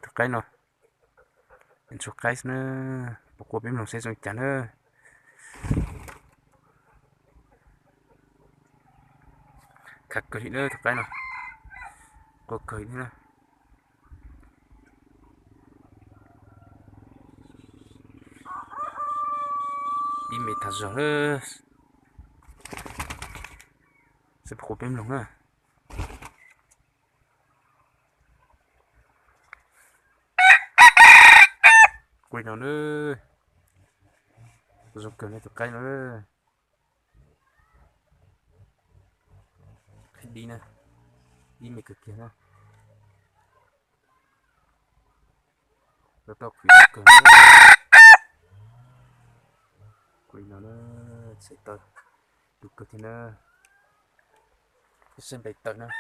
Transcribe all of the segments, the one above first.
Tus qaib no, ntsuag qaib xwb na, puas qua peb mloog seb zoo cas na. Khav kawg li na tus qaib no, qua kawg li na. Ib me tag zog na, seb puas qua peb mloog na. Qua no na, zoo kawg na tus qaib no. Qhib dib na, dib me kawg kiag na. Tau tau qhwv kawg na. Qua no na, txhais taw, tu kawg thiab na. Ib sab npe taw na.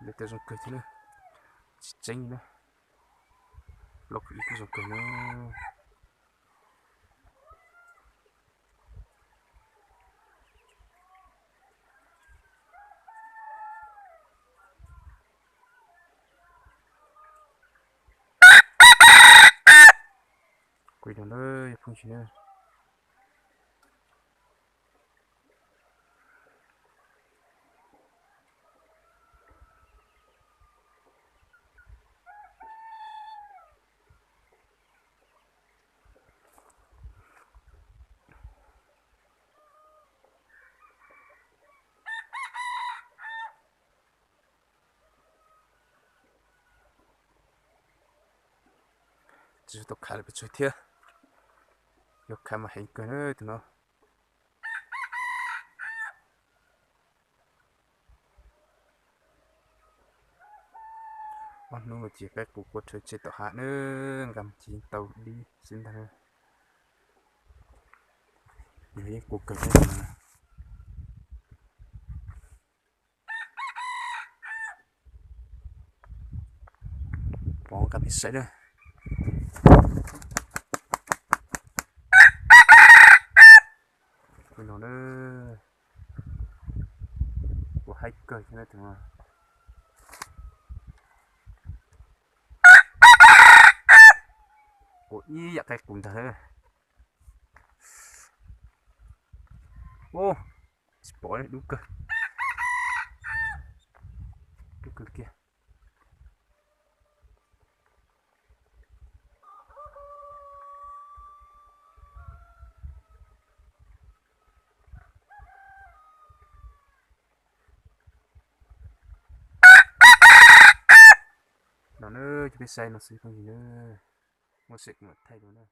Npe taw zoo kawg thiab na, tsis tseeb li na. Plaub qhwv ib kuj zoo kawg na. Qua no na phooj ywg na. Tsis tau khav lawm pes tsawg thiab, yog khav mas heev kawg na tus no. Ob hnub no ces qaib qus qua rhawv tseg tom hav na, nqa mus ces yeej tau dib xwb ntag. Yog yeej qua kawg thiab no. Pov nqa peb saib na. Tus no na, qua haib kawg thiab na tus no. Qua ib yam qaib qus ntag. Ub, tsis pom, dub kawg, dub kawg kiag. No na, cov peb saib no xwb phooj ywg na, muaj seb kuv mam thaij dua na.